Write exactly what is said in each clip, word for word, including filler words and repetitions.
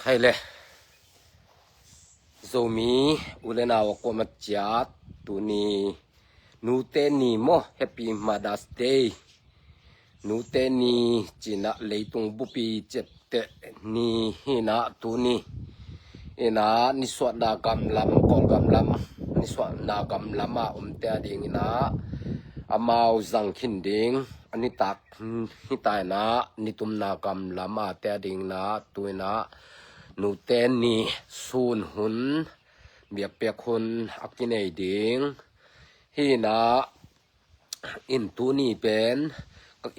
Khai le Zomi u le nau a kuamah ciat, tuni nute ni maw, Happy Mother's Day. Nute ni cinah leitung bupi ciapteh ni hinah tuni inah nisuahna gamlam, Kawlgam lam nisuahna gamlam a omte a dinginah amau zang khin ding a nitak hita inah nitumna gamlam a te a dinginah tu inah nute ni sun hun, biakpiak hun a kinei ding hinah in tuni pen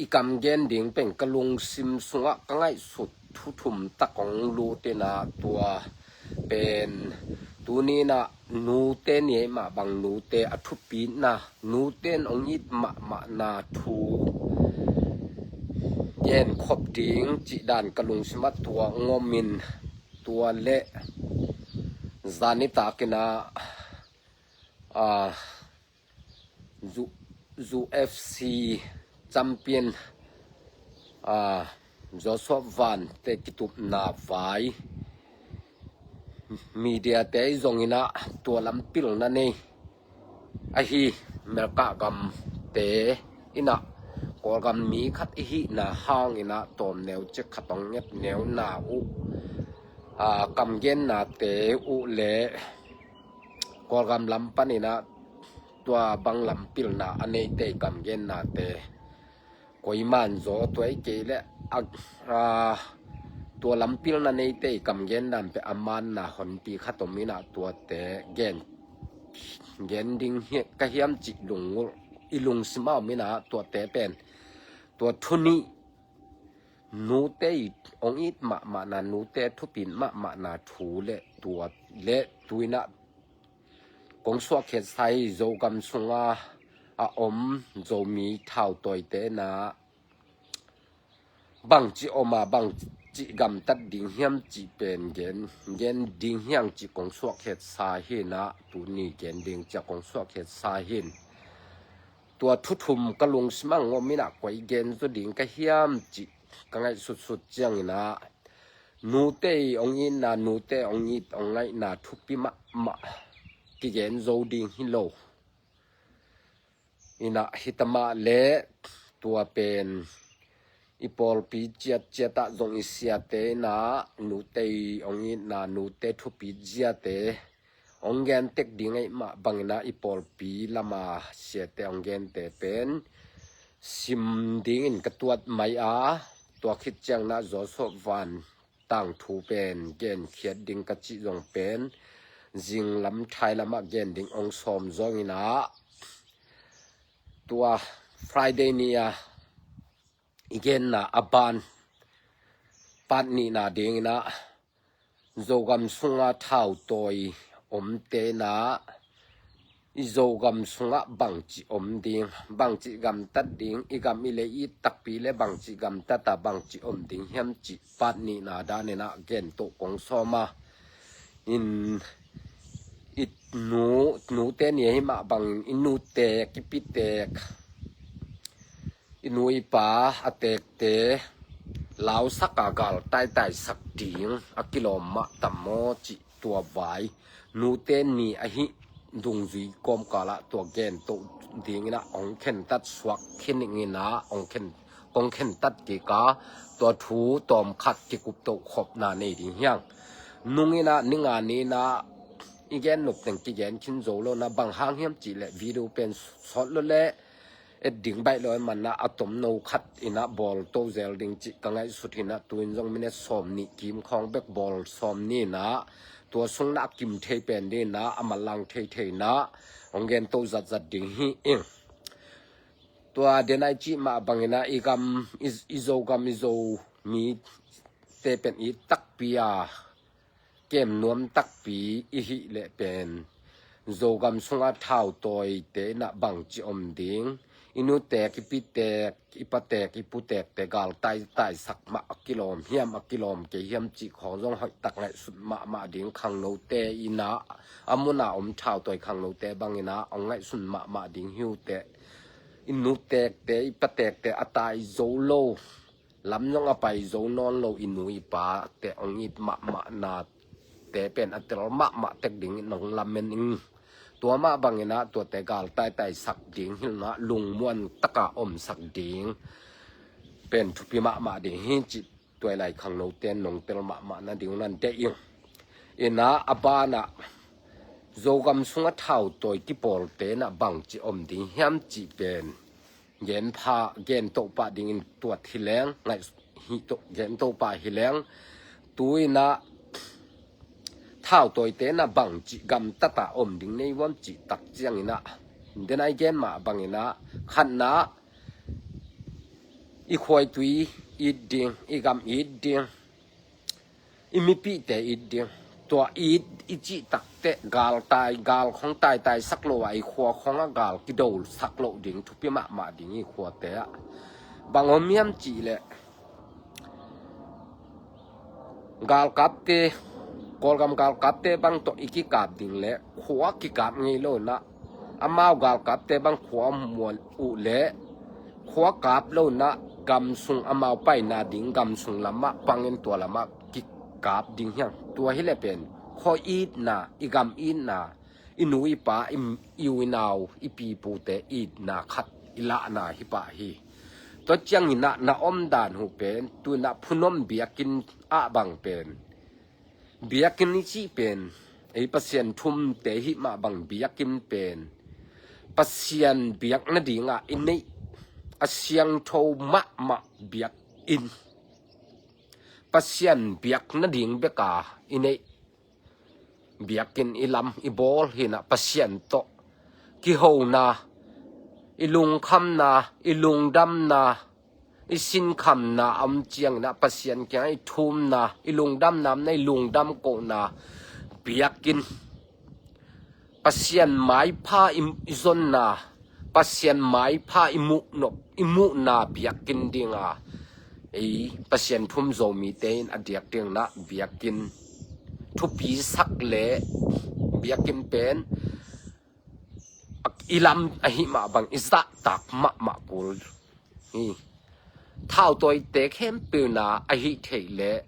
i kam gen ding pen ka lungsim sungah ka ngaihsut thu thum tak hong lut inah tua pen tuni inah nute ni ahih mah bang nute a thupitna, nute in hong it mahmahna thu genkhop ding cih dan ka lungsim ah tua hong om in tua le zanitak inah a, U-, U F C champion a, Joshua Van te kitupna vai media te i zong inah tua lam pilna nei ahi Melkah gam te inah Kawlgam mi khat i hihna hang inah tawm neu cek khat hong nget neu na uh a, kam genna te uh le Kawlgam lam pan inah tua bang lam pilna a neite i kam genna te koi man zaw tua i kei le a, a, tua lam pilna neite i kam gen dan pe a manna honpi khat om inah tuate gen, gen ding hi, ka hiam cih lungngulh i lungsim a om inah tuate pen tua thu nih nute i hong it mahmahna, nute thupit mahmahna thu le tua le tu inah kong suahkhiatsa hi. Zogam sunga a om Zomi thautawite inah bangci om a bangci gamtat ding hiam cih pen gen, gen ding hiang cih kong suahkhiatsa hinah tuni gen ding cia kong suahkhiatsa hin. Tua thu thum ka lungsim ah hong om inah koi gen zaw ding ka hiam cih ka ngaihsutsut cianginah nute i hong itna, nute hong it hong ngaihna thupi mahmah kigen zo ding hi lo. Inah hita mah le tua pen i pawlpi ciatciat ah zong i siate inah nute i hong itna, nute thupit ziate hong gen tek ding ahih mah bang inah i pawlpi lam a siate hong gente pen sim dingin ka tuat mai a, tua khit ciang inah Joshua Van tangthu pen genkhiat ding ka cih zong pen zinglam thailam ah gen ding hong sawm zong inah tua Friday ni a i genna a ban part nihna ding inah Zogam sunga thautawi omte inah i Zogam sungah bangci om ding, bangci gamtat ding, i gam i lei it takpi le bangci gamtat a bangci om ding hiam cih part nihna dan inah gen toh kong sawm a, in i nu, nute ni ahih mah bangin i nutek i pitek i nu i pa a tekte lausak a gal taitaisak ding a kilawm mah tam maw cih tua vai nute ni ahi dungzui kawmkal ah tua gen toh ding inah hong khentat suak khin ing inah hong khen, kong khentat kik a, tua thu tawmkhat kikup toh khopna nei ding hiang. Nung inah ni nga ni inah i gen nop teng kigen khin zo lo inah bang hang hiam cih leh video pen sawt lo le et ding baih lo ahih man inah a tomno khat inah bawl to zel ding cih ka ngaihsut inah tu in zong minute sawm nih kim khawng bek bawl sawm ni inah tua sung inah a kim thei pen ding inah a manlang thei thei inah hong gen to zatzat ding hi ing. Tua denai cih mah bang inah i gam i, i Zogam i Zomite pen it takpi a kem nuam takpi i hih leh pen Zogam sunga thautawite inah bangci om ding, i nutek i pitek i patek i putekte gal taitaisak mah a kilawm hiam a kilawm kei hiam cih khawng zong hoihtak ngaihsut mahmah ding. Khangnote inah a mun a om thautawi khangnote bang inah hong ngaihsun mahmah ding hi uh teh. I nutekte i patekte a tai zo lo lam zong a pai zo nawn lo i nu i pa te hong it mahmah na te pen a tel mahmah tek dingin hong lamen ing. Tua mah bangin ah tuate gal taitai sak ding hilna lungmuan taka omsak ding pen thupi mahmah ding hi cih tuailai khangnote nong tel mahmah nading uh nan deih ing. Inah a banah Zogam sungah thautawi kipawlte nah bangci om ding hiam cih pen gen pha gen toh pah dingin tuat hi leng ngaih hi toh gen toh pah hi leng. Tu inah thautawite nah bangci gamtata om ding nei vuam cih tak cianginah denai gen mah banginah khatna i khuaitui it ding, i gam it ding, i mipihte it ding. Tua it i cih takteh gal tai, gal khong taitai sak lo ah i khua khongah gal kido sak loh ding thupi mahmah ding i khuate ah. Bang om hiam cih leh galkapte, Kawlgam galkapte bang tawh i kikap ding leh khua kikap ngei lo inah amau galkapte bang khua mual uh leh khua kap lo inah gam sung amau paina ding gam sung lamah pangin tua lamah kikap ding hiang. Tua hileh pen khua itna, i gam itna, i nu i pa, i, i u i nau, i pipute itna khat i lahna hi pah hi. Tua cianginah na omdan uh pen tu inah phunom biakinn ah bang pen biakinn i cih pen ei Pasian thumte hih mah bang biakinn pen Pasian biak nadingah i neih a siangtho mahmah biakinn, Pasian biak nading beka i neih biakinn i lam i bawl hinah Pasian tawh kihona, i lungkhamna, i lungdamna, i sinkhamna a om cianginah Pasian kiangah i thumna, i lungdamna omna, i lungdam kohna biakinn, Pasian maipha i, i zonna, Pasian maipha i muhnop, i muhna biakinn dinga ei Pasian thum Zomite in a diak dinginah biakinn thupi sak le biakinn pen i lam ahi mah bang i zahtak mahmah kul hi. Thautawite khempeuhna ahi theih leh,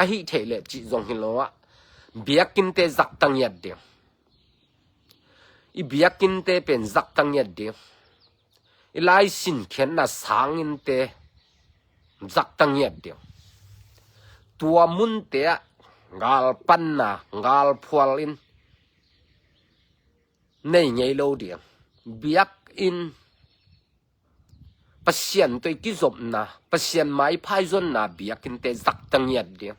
ahi theih leh cih zong hi lo ah biakinnte zaktangiat ding, i biakinnte pen zaktangiat ding, i laisin khiatna sanginnte zaktangiat ding. Tua munte ah galpanna, galphual in nei ngei lo ding. Biakinn Pasian tawh i kizopna, Pasian maipha i zonna biakinnte zaktangiat ding.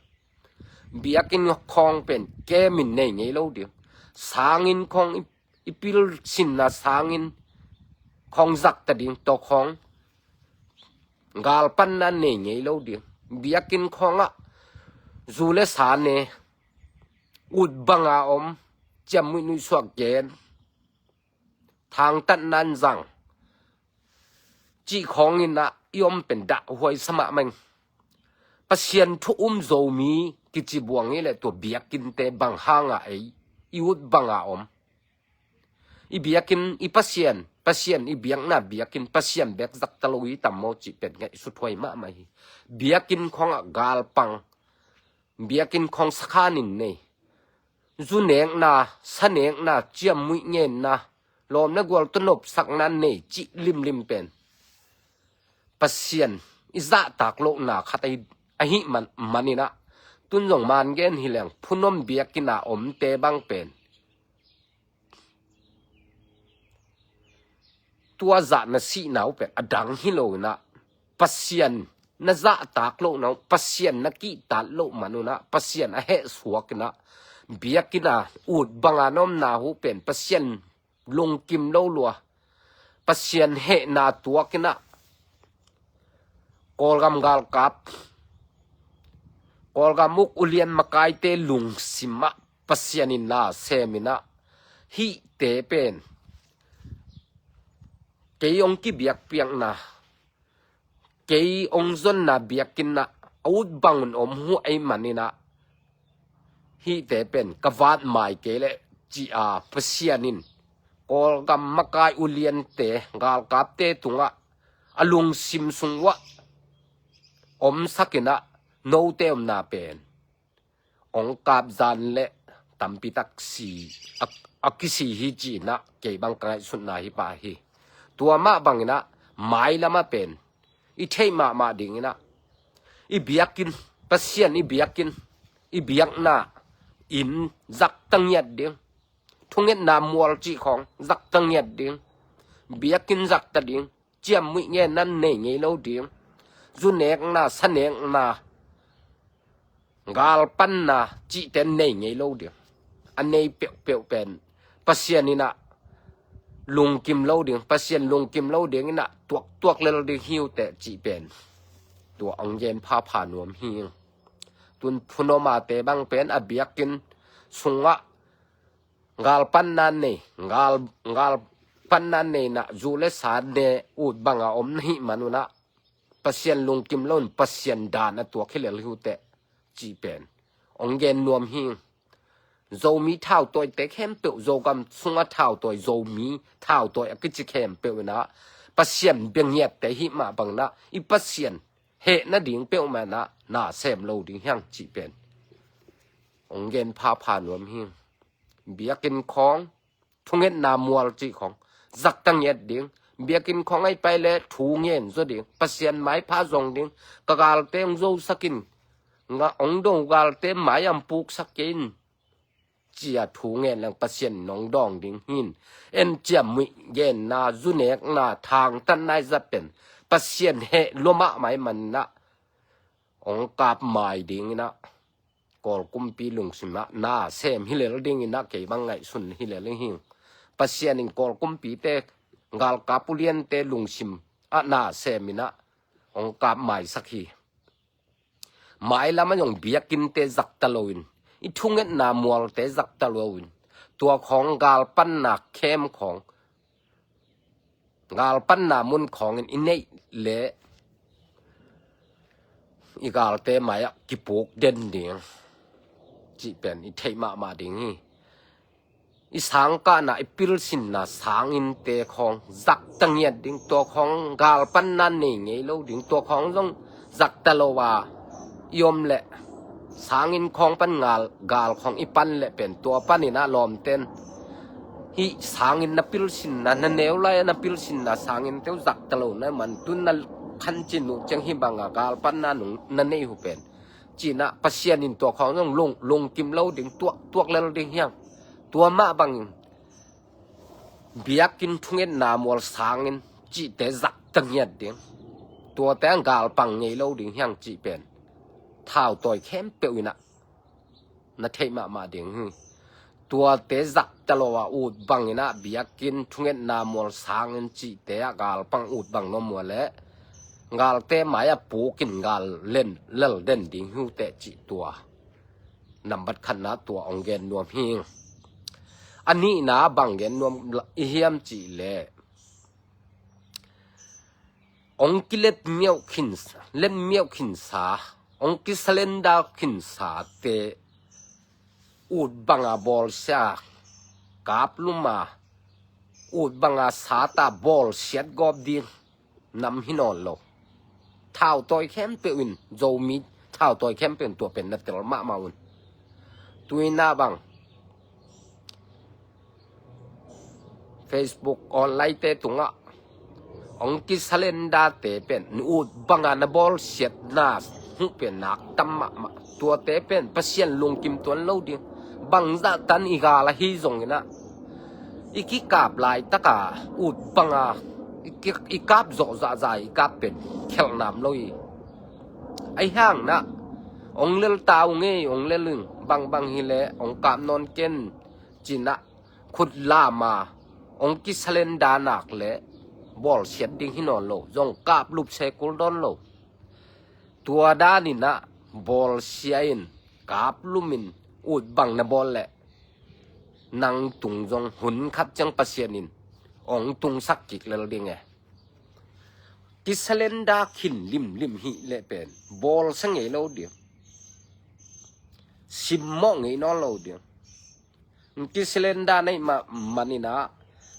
Biakinn khawng pen kemin nei ngei lo ding. Sanginn khawng i, i pilsinna sanginn khawng zakta ding, tawh khawng galpanna nei ngei lo ding. Biakinn khawngah zu le sa ne, ut banga om, ciammuih nuihsuak gen, thangtatna in zang cih khawnginah i om pen dahhuai sa mahmah ing. Pasian thu um Zomi kici buang hi leh tua biakinnte bang hanga ei i ut banga om? I biakinn, i Pasian, Pasian i biakna biakinn Pasian bek zakta lo hi tam maw cih pen ngaihsuthuai mahmah hi. Biakinn khawngah galpang, biakinn khawng sakhanin nei, zu nekna, sa nekna, ciammuih ngenna, lawm le gual tawh nopsakna nei cih limlim pen Pasian i zahtak lohna khat ahi, ahi man, maninah tun zong man gen hi leng phunom biakinn a omte bang pen tua zah na sihna uh pen a dang hi lo inah Pasian na zahtak lohna uh, Pasian na kihtat loh man unah Pasian a hehsuak inah biakinn a ut banga na omna uh pen Pasian lungkim lo lua, Pasian hehna tuak inah Kawlgam galkap, Kawlgam uk ulian makaite lungsimah Pasian in na sem inah hihte pen kei hong kibiakpiakna, kei hong zonna biakinn ah a ut bangun om uh ahi maninah hihte pen ka vat mai kei leh ci-a Pasian in Kawlgam makai uliante galkapte tungah a lungsim sung uah omsak in ah, note omna pen hong kap zan le tampi tak si a, a kisi hi ci-in ah kei bang ka ngaihsutna hi pah hi. Tua mah bangin ah mailam ah pen i theih mahmah dingin ah i biakinn, Pasian i biakinn, i biakna inn zakta ngiat ding, thungetna mual cih khawng zakta ngiat ding, biakinn zakta ding, ciammuih ngenna nei ngei lo ding, zunekna, sanekna, galpanna cihte nei ngei lo ding. A nei peuhpeuh pen Pasian in ah lungkim lo ding, Pasian lungkim lo dingin ah tuaktuak lel ding hi uh teh cih pen tua hong gen phapha nuam hi. Tun phunawmate bang pen a biakinn sungah galpanna nei, gal, galpanna nei in ah zu le sa ne ut banga om na hih manun ah Pasian lungkim lo in Pasian dan a tuak hi lel hi uh teh cih pen hong gen nuam hi. Zomi thautawite khempeuh, Zogam sungah thautawi, Zomi thautawi a kici khempeuh in ah Pasian bia ngiatte hih mah bangin ah i Pasian heh nading peuhmah in ah na sem lo ding hi hang cih pen hong gen phapha nuam hi. Biakinn khawng, thungetna mual cih khawng zakta ngiat ding, biakinn khawng ahi pai le thu ngen zaw ding, Pasian maipha zong ding, ka galte hong zosak in, nga hong do galte mai-ah puksak kei in, ci-a thu ngen leng Pasian in hong dawng ding hi. En ciammuih genna, zunekna, thangtatna i zat pen Pasian heh lua mahmah ahih manin ah hong kap mai dingin ah Kawl kumpi lungsim ah na sem hi lel dingin ah kei bang ngaihsun hi lel hi. Pasian in Kawl kumpite, galkap uliante lungsim ah na sem in ah hong kap maisak hi. Mailam ah zong biakinnte zakta lo in, i thungetna mualte zakta lo in, tua khawng galpanna camp khawng, galpanna mun khawngin i neih leh i galte mai-ah kipuk den ding cih pen i theih mahmah ding hi. I sangkahna, i pilsinna sanginnte khawng zakta ngiat ding, tua khawng galpanna nei ngei lo ding, tua khawng zong zakta lo a i om leh sanginn khawng pan gal, gal khawng i pan leh pen tua panin ah lawmten hih sanginn na pilsinna, na neu lai-a na pilsinna sanginnte uh zakta lo na man tun na khancin uh ciang hih banga galpanna nung na nei uh pen ci-in ah Pasian in tua khawng zong lung, lungkim lo ding, tuak, tuak lel ding hi hang. Tua mah bangin biakinn, thungetna mual, sanginn cihte zakta ngiat ding, tuate ah galpang ngei lo ding hi hang cih pen thautawi khempeuh in ah na theih mahmah ding hi. Tuate zakta lo a ut bangin ah biakinn, thungetna mual, sanginn cihte ah galpang ut bang nuam uh leh galte mai-ah pukin gal len, lel den ding hi uh teh cih tua nambat khatna tua hong gen nuam hi. A nihna bang gen nuam i hiam cih leh, hong kilet miauh khin, let miauh khinsa, hong kisalenda khinsate ut banga bawlsia, kap lum a ut banga sat a bawlsiat gawp ding nam hi nawn lo. Thautawi khempeuh in, Zomi thautawi khempeuh in tua pen na tel mahmah un. Tuina bang Facebook online-te tungah hong kisalendate pen ut banga na bawlsiatna huh pen nak tam mahmah. Tuate pen Pasian lungkim tuan lo ding. Bangzah tan i gal ahi zongin ah i kikap laitaka ut banga i ki, i kap zawh zahzah i kap pen khelhnam lo hi. Ahi hangin ah hong lel ta ung ei, hong lel ung, bangbang hileh hong kap nawn ken ci-in ah khut lam a hong kisalenda nak leh bawlsiat ding hi nawn lo, zong kap lup se kul dawn lo. Tua danin ah bawlsia in, kap lum in, ut bang na bawl leh nang tung zong hun khat ciang Pasian in hong tungsak kik lel ding e. Kisalenda khin limlim hih leh pen bawlsia ngei lo ding, simmawh ngei nawn lo ding. Kisalenda na hih mah manin ah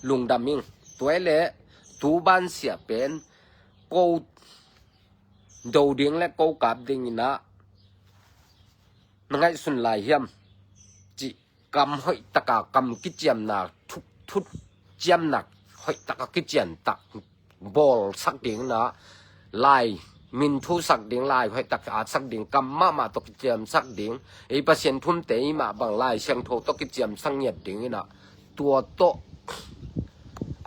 lungdam ing. Tua hi leh tu bansia pen ko do ding le ko kap ding in ah na ngaihsun lai hiam cih kam hoih taka kam kiciamna thuk thut ciamnak hoih taka kician tak bawlsak ding na lai min thusak ding lai hoih tak atsak ding kam mahmah tawh kiciamsak ding ei Pasian thumte i mah bang Lai Siangtho tawh kiciamsak ngiat ding in ah tua tawh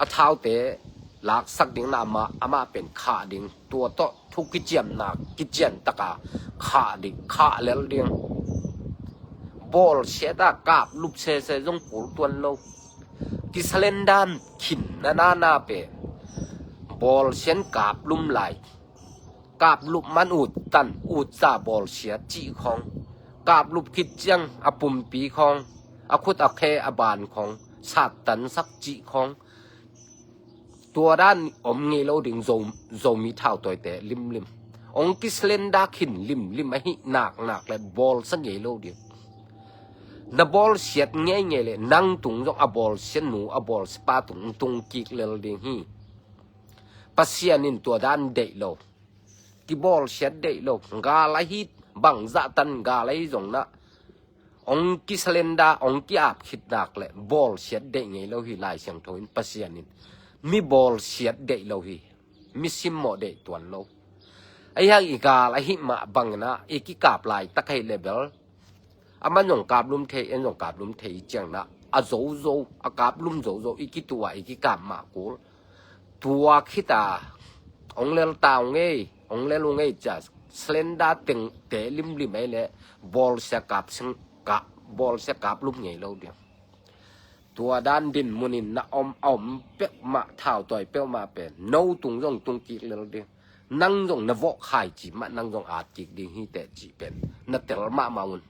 a thaute laksak ding na amah amah pen khah ding tua tawh thu kiciamna kician taka khah ding khah lel ding. Bawlsiat a kap lup sese zong kul tuan lo. Kisalenda khin na nana pen bawlsian kap lum lai. Kap lup man ut tan ut za bawlsiat cih khawng. Kap lup khit ciang a pumpi khawng a khut a khe a ban khawng sattansak cih khawng. Tua dan om ngei lo ding Zo, Zomi thautawite limlim. Ong kisalenda khin limlim ahi naknak le bawlsa ngei lo ding. Na bawlsiat ngeingei le nang tung zong a bawlsiat nu a bawlsiat pa tung tung kik lel ding hi. Pasian in tua dan deih lo. Kibawlsiat deih lo. Gal ahi bangzah tan gal ahi zong na ong kisalenda ong ki-ap khit nak le bawlsiat deih ngei lo hi. Lai Siangtho in Pasian in mi bawlsiat deih lo hi. Mi simmawh deih tuan lo. Ahi hang i gal ahi mah bangin ah i kikap laitak ahi le bel a man zong kap lum thei en zong kap lum thei i ciang na a zozo a kap lum zozo i kitua i kikap mah kul. Tua khita ong lel ta ung ei ong lel ung ei cia salenda tengte limlim ei le bawlsia kap sing ka bawlsia kap lum ngei lo ding. Tua dan din munin na om a om peuhmah thautuai peuhmah pen no tung zong tung kik lel ding. Nang zong na vawh khai ci mah nang zong at kik ding hi teh cih pen na tel mahmah un.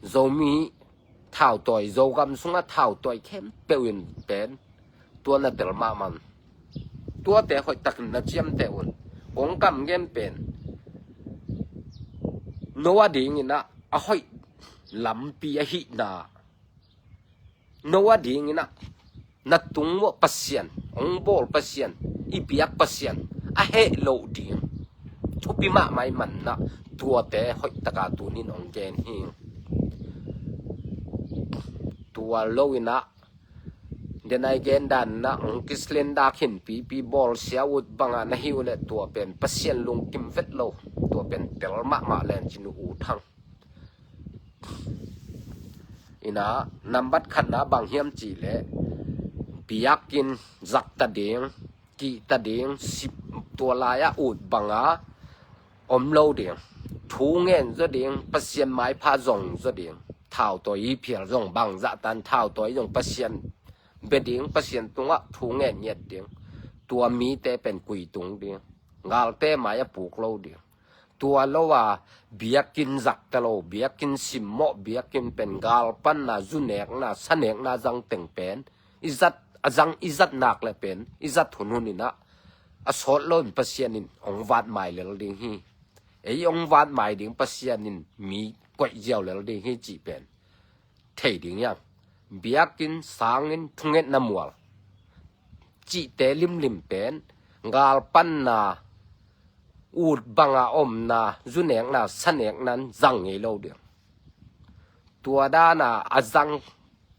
Zomi thautuai Zogam sungah thautuai khempeuh in pen tua na tel mahmah un. Tuate hoih takin na ciamteh un. Kong kam gen pen no a dingin ah a hoih lampi ahihna no a dingin ah na tung uh Pasian ong bawl Pasian i biak Pasian a heh loh ding thupi mahmah i manna tuate hoih taka tunin ong gen hi. Tua loin ah denai gen dan na ong kislenda khin pipi bawlsia ut banga na hi uh le tua pen Pasian lungkim vet lo. Tua pen tel mahmah len cin uh ut hang. Ina nambat khatna bang hiam cih leh biakinn zakta ding kihta ding sip tua lai-ah ut banga om lo ding. Thu ngen zaw ding Pasian maipha zong zaw ding. Thautawi phial zong bangzah tan thautawi zong Pasian bia ding Pasian tungah thu ngen ngiat ding. Tua mite pen kui tung ding. Galte mai a puk lo ding. Tua lo a biakinn zakta lo biakinn simmawh biakinn pen galpanna zunekna sanekna zangteng pen i zat a zang i zat nak le pen i zat hunhun inah a sawt lo in Pasian in ong vat mai lel ding hi. Ei ong vat mai ding Pasian in mi koih ziau lel ding hi cih pen thei ding hiang. Biakinn sangin thungetna mual cihte limlim pen galpanna ut banga omna zunekna saneknan zang ngei lo ding. Tua dana a zang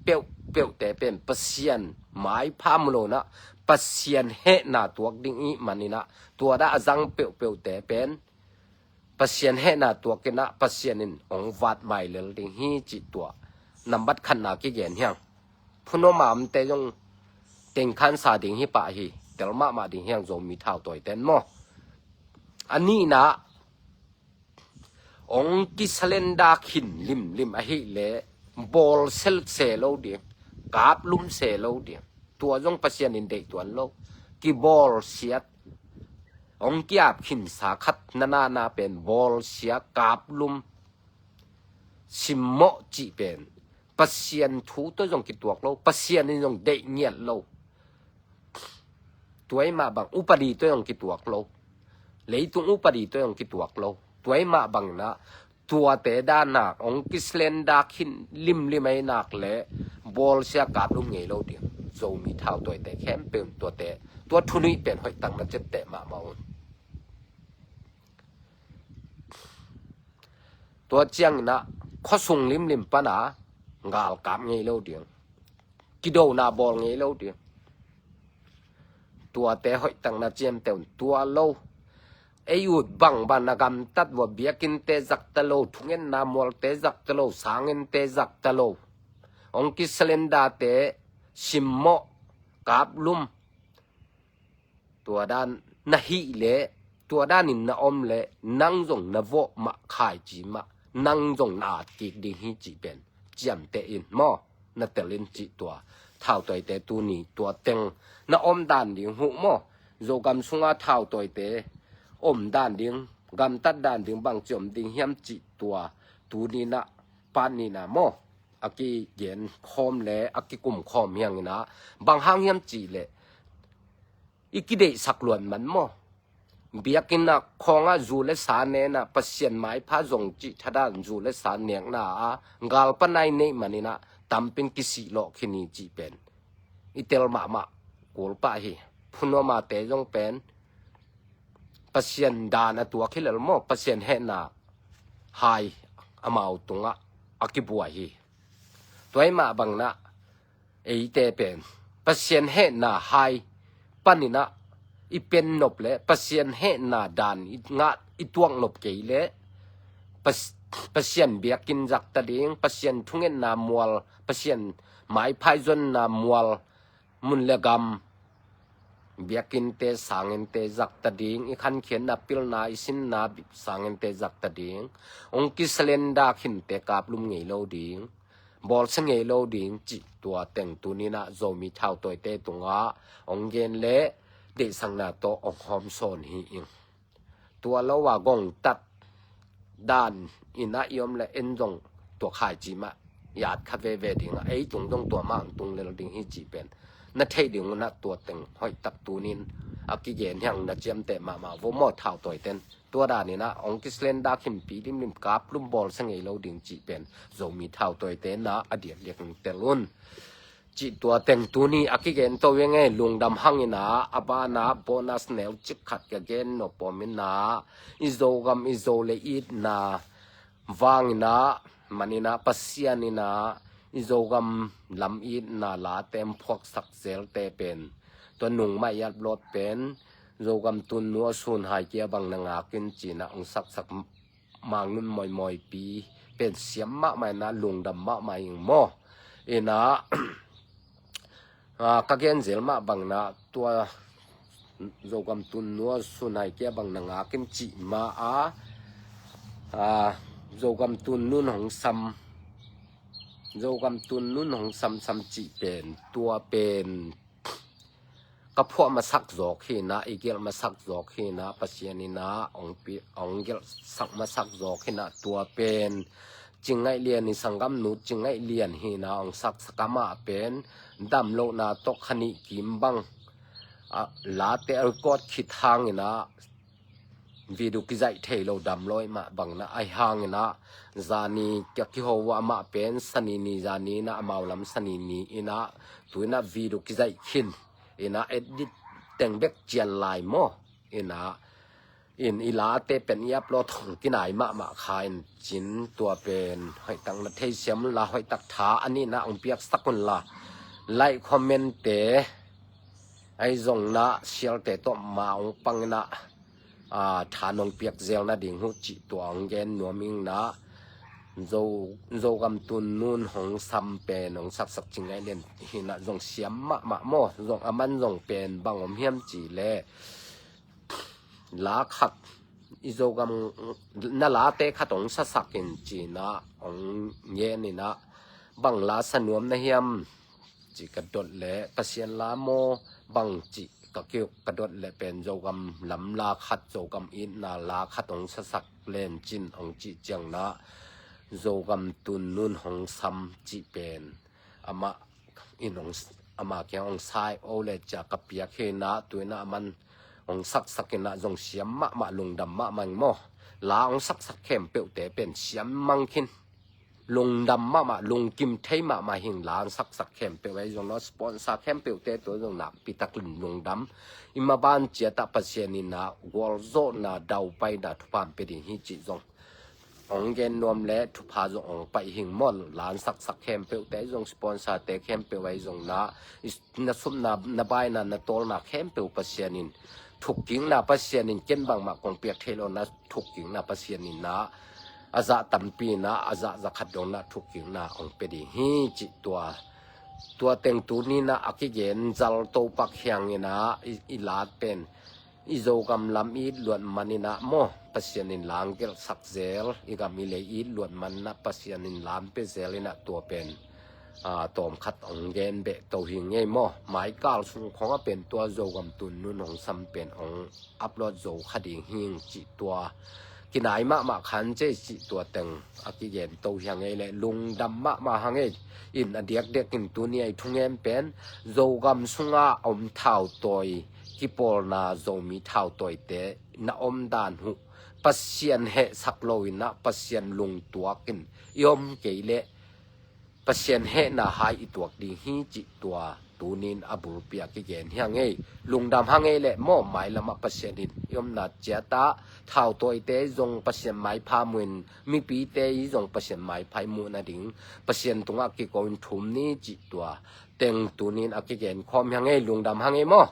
peuhpeuhte pen Pasian maipha mu lonah Pasian hehna tuak ding ih maninah tua da a zang peuhpeuhte pen Pasian hehna tuakinah Pasian in ong vat mai lel ding hi cih tua nambat khatna kigen hiang. Phunom a omte zong tengkhansa ding hi pah hi. Tel mahmah ding hiang Zomi thautawiten maw? A nihna ong kisalenda khin limlim ahih leh bawl selse lo ding. Kap lum se lo ding. Tua zong Pasian in deih tuan lo. Kibawlsiat ong kiap khinsa khat nanana pen bawlsia kap lum simmawh cih pen Pasian thu tawh zong kituak lo. Pasian in zong deih ngiat lo. Tuai mah bang upadi tawh zong kituak lo. Leitung upadi tawh zong kituak lo. Tuai mah bang inah tuate dana ong kislenda khin limlim ei nak le bawlsia kap lum ngei lo ding. Zomi thautawite khempeuh tuate tua thunuih pen hoih tang na cetteh mahmah un. Tua ciangin ah khuasung limlim pana galkap ngei lo ding, kidona bawl ngei lo ding. Tuate hoihtak na ciamteh un. Tua lo, ei ut bangbang na gamtat vua, biakinnte zakta lo, thungetna mualte zakta lo, sangente zakta lo, hong kisalendate simmawh, kaplum. Tua dan na hih leh, tua danin na om leh, nang zong na vawh mah, khaici mah, nang zong na at kik ding hi cih pen ciamteh in maw, na tel in cih tua thautawite tuni tua teng na om dan ding huh maw? Zogam sunga thautawite om dan ding, gamtat dan ding bangci om ding hiam cih tua tuni na pan nina maw, a kigen khawm le a kikum khawm hiangin ah, bang hang hiam cih leh i kideihsak luat man maw? Biakinn ah khawngah zu le sa nena, Pasian maipha zong cih thadan zu le sa nekna ah galpa nai neih manin ah tampin kisih lawh khin hi cih pen i tel mahmah kul pah hi. Phunuamate zong pen Pasian dan a tuak hi lel maw, Pasian hehna hai amau tungah a kibuai hi. Tua ahih mah bangin ah eite pen Pasian hehna hai panin ah i pen nop leh, Pasian hehna dan i ngah, i tuak nop kei leh, Pas-, Pasian biakinn zakta ding, Pasian thungetna mual, Pasian maipha i zonna mual, mun le gam, biakinnte, sangente zakta ding, i khankhiatna, pilna, i sinna, sangente zakta ding, hong kisalenda khinte kaplum ngei lo ding, bawlsia ngei lo ding cih tua teng tunin ah Zomi thautawite tungah hong gen le deihsakna tawh hong hawmsawn hi ing. Tua lo a gongtat dan in ah i om leh en zong tua khaici mah i at kha veve ding a, ei tung zong tua mah hong tung lel ding hi cih pen na theih ding un ah tua teng hoihtak tunin a kigen hiang na ciamteh mahmah vo maw thautawite in. Tua danin ah hong kisalenda khinpi limlim, kaplum, bawlsia ngei lo ding cih pen Zomi thautawite in ah a diakdiak in tel un. Cih tua teng tuni a kigen to veng ei, lungdam hangin ah, a banah bonus neucik khat ka gen nop om in ah, i Zogam i Zo le itna vangin ah, manin ah Pasian in ah i Zogam lam itna late hong phuaksak zelte pen, tua nung mah i upload pen Zogam tunnu a sun hai kia bang na ngak in ci-in ah hong saksak Mang Nun Mawimawipi pen siam mahmah in ah, lungdam mahmah ing maw. In ah, ah, ka gen zel mah bangin ah tua Zogam tunnu a sun hai kia bang na ngak in cih ma a, ah, Zogam tunnun hong sam, Zogam tunnun hong samsam cih pen, tua pen ka phuah masak zawk hi in ah, i gelh masak zawk hi in ah, Pasian in ah hong pi-, hong gelhsak masak zawk hi in ah, tua pen Cing Ngaih Lian, i sanggamnu Cing Ngaih Lian hi in ah hong saksak, amah pen damlohna tawh kha nih kim bang, ah, late a record khit hangin ah video kizaih thei lo, dam lo ahih mah bangin ah, ahi hangin ah zani ka kiho uh a, amah pen Sani ni zani in ah, amau lam Sani ni in ah, tu in ah video kizaih khin in ah, edit teng bek cian lai maw. In ah, in i late pen i upload hong kinai mahmah kha in cin, tua pen hoihtak na theisiam un la, hoihtak tha a nihna hong piaksak un la, like, comment te, ahi zongin ah share te tawh ma hong pang in ah, ah, tha nong piak zel nading uh cih tua hong gen nuam ing in ah, Zo, Zogam tunnun hong sam pen, hong saksak Cing Ngaih Lian hi in ah zong siam mahmah maw, zong aman zong pen bang om hiam cih leh, la khat, i Zogam na late khat hong sasak in ci in ah hong gen in ah, bang la sa nuam na hiam ci ka dot leh, Pasian la maw bang ci ka kiuk ka dot leh pen Zogam lam la khat, Zogam itna la khat hong sasak len cin hong cih ciangin ah, Zogam tunnun hong sam cih pen amah in hong, amah kiang hong sai o le cia ka piak hi in ah, tu in ah aman hong saksak in ah zong siam mahmah, lungdam mahmah ing maw. La hong saksak khempeuhte pen siam mang khin, lungdam mahmah, lungkim thei mahmah hi ing. La hong saksak khempeuh, ahi zongin ah sponsor khempeuhte tua zong nakpi takin lungdam. I maban ciat ah Pasian in ah gualzawhna, daupaina, thupha hong pia ding hi cih zong hong gen nuam le thupha zong hong paih hing maw. Lansaksak khempeuhte zong, sponsor-te khempeuh ahi zong na, na supna, na baina, na tawlna khempeuh Pasian in thukkikna, Pasian in ken bangmah kong piak thei lo na thukkikna, Pasian in na a zah tampi na, a zah zakhat dong na thukkikna hong pia ding hi cih tua. Tua teng tuni na a kigen zal topak hiang ina i, i lat pen i Zogam lam i it luat man ina maw, Pasian in la hong gelhsak zel, i gam i lei i it luat man na Pasian in la hong pia zel ina tua pen, a, tawmkhat hong gen beh to hi ngei maw. Maikal sung khong a pen tua Zogam tun nun hong sam pen hong upload zo kha ding hing cih tua. Kinai mahmah khan cei cih tua teng a kigen to hi ngei le lungdam mahmah ha ngei. In a diakdiak in tuni a i thungen pen Zogam sunga om thautawi, kipawlna Zomi thautawite na om dan huh Pasian hehsak lo ina Pasian lungtuak in i om kei le Pasian hehna hai i tuak ding hi cih tua tunin a bulpi a kigen hi ngei. Lungdam ha ngei le maw, mailam ah Pasian in i omna ciat ah thautawite zong Pasian maipha mu in, mipite i zong Pasian maipha i muh nading Pasian tungah kiko in thum ni cih tua teng tunin a kigen khawm hi ngei. Lungdam ha ngei maw.